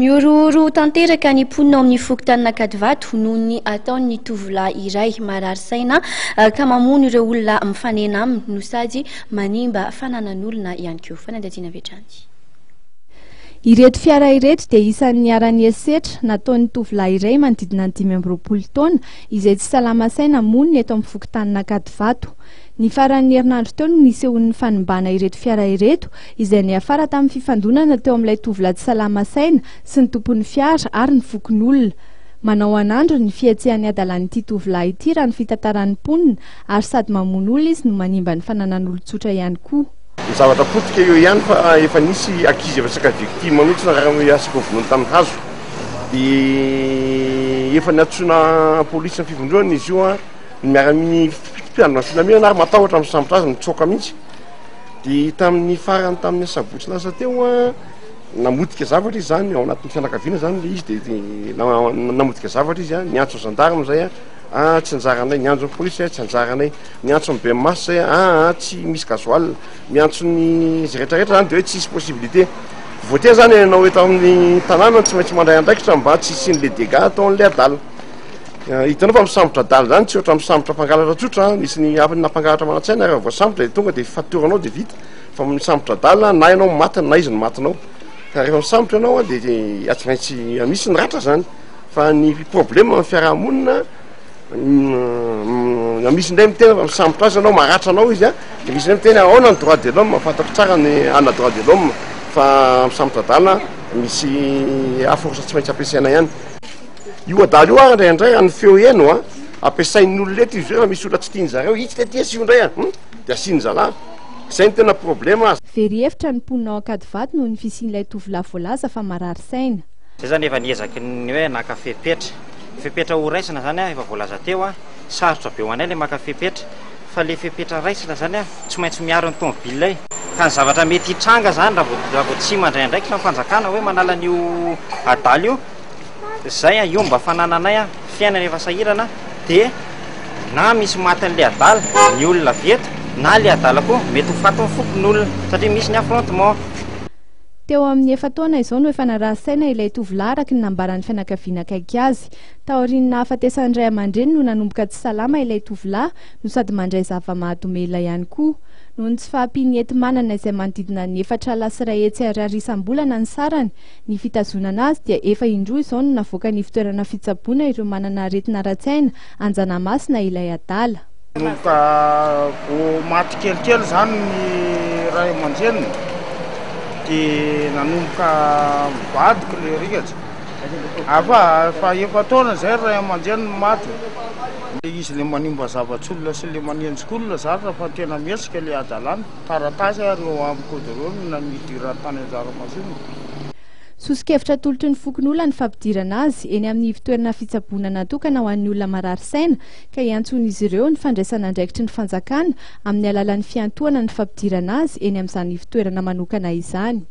Mihorohoro tanteraka ny mponina ao amin'ny fokontanin'Ankadivato noho ny ataon'ny tovolahy iray marary saina ka mamono ireo olona mifanena aminy no sady manimba fananan'olona ihany koa. Fanadihadiana avy hatrany. Ireto fiara ireto dia isan'ny niharan'ny herisetra nataon'ny tovolahy iray manodidina ny 25 taona izay tsy salama saina monina eto amin'ny fokontanin'Ankadivato. Ny faran'ny herinandro teo no nisehoan'ny fanimbana ireto fiara ireto izay niafara tamin'ny fifandonana teo amin'ilay tovolahy tsy salama saina sy ny tompon'ny fiara ary ny fokonolona. Manao an'andro ny fihetsehan'ny hadalan'ity tovolahy ity raha ny fitantaran'ny mponina ary sady mamono olona izy no manimba ny fananan'olon-tsotra ihany koa. Ny zavatra potika eo ihany fa efa nisy ankizy efa saika victime mihitsy raha asako vonoiny tamin'ny hazo dia efa niantsoana polisy ny fivondronana izy io an. Ny miaramila mpitandro ny filaminana ary matahotra misambotra azy mitsoaka mihitsy. Dia tamin'ny farany tamin'ny asabotsy lasa teo an, namotika zavatra izy zany ao anatin'ny fianakaviana zany le izy de namotika zavatra izy an, niantso ny gendarme zay an, ah tsy anjaranay, niantso ny polisy zay tsy anjaranay, niantso ny bemaso zay ah ah tsy misy gasoil, miantso ny zay rehetra rehetra zany de hoe tsisy possibilité. Voatery zany ianao eto amin'ny tanàna tsy maintsy mandray andraikitra mba tsy hisian'le dégâts ataon'le adala. Hitanao fa misambotra adala zany tsy ohatra misambotra mpangalatra tsotra an, misy ny hafa na mpangalatra manan-tsaina raha voasambotra de tonga de fatoranao de vita, fa misambotra adala na ianao matiny na izy no matinao, ka rehefa misambotra ianao an de tsy maintsy misy ny ratra zany, fa ny problème amin'ny fiarahamonina na misy indray miteny fa misambotra azy ianao maratra anao izy an, de misy indray miteny ahoana ny droit de l'homme, fantako tsara ny ana droit de l'homme fa misambotra adala misy à force tsy maintsy ampiasaina ihany. Io adala io ary indraindray raha ny feo heno an, ampiasain'ny olona eto izy io raha misy olona tsy tian'ny zareo, itsy le ty asio indray an, hum, de asiany zalahy. Zay no tena problema. Very hevitra ny mponina ao Ankadivato noho ny fisian'ilay tovolahy voalaza fa marary saina. Zay zany efa niezaky ny hoe naka fepetra. Fepetra ho raisina zany an, efa voalaza teo an, sarotra be ho anay le maka fepetra, fa le fepetra raisina zany an, tsy maintsy miaro ny tomobile. Ka ny zavatra mety hitranga zany raha vao raha vao tsy mandray andraikitra ny fanjakana hoe manala an'io adala io, Zay an, io mba fanananay an, fiainana efa sahirana de na misy matin'le adala ny olona avy eto na le adala koa mety ho fatin'ny fokonolona satria misy ny affrontement. Teo amin'ny efa-taona izao no efa narary saina ilay tovolahy araka ny nambaran'ny fianakaviana akaiky azy. Taorian'ny nahafatesan'ny ray aman-dreniny no nanomboka tsy salama ilay tovolahy no sady mandray zava-mahadomelina ihany koa. Noho ny tsy fahampian'ny enti-manana izay manodidina ny 1400 ariary isam-bolana ny sarany, Ny fitazonana azy dia efa indroa izao no navoakan'ny ivontoerana fitsaboana ireo manana aretina ara-tsaina Anjanamasina ilay adala. Nanomboka vao maty kelikely izany ny ray aman-dreniny dia nanomboka mivadika ilay rikatra. Afa efa efa-taona izay ry ray aman-dreniny no maty. Ilay izy ilay manimba zava-tsolona sy ilay manenjika olona izany raha fa tena mihetsika ilay hadalana. Taratasy ary eo amiko daholo no nidirany tany Anjaramasina. Soso-kevitra atolotry ny fokonolona ny fampidirana azy eny amin'ny ivon-toerana fitsaboana natokana ho an'ny olona marary saina ka iantsoan'izy ireo ny fandraisana andraikitry ny fanjakana amin'ny alalan'ny fiantohana ny fampidirana azy eny amin'izany ivon-toerana manokana izany.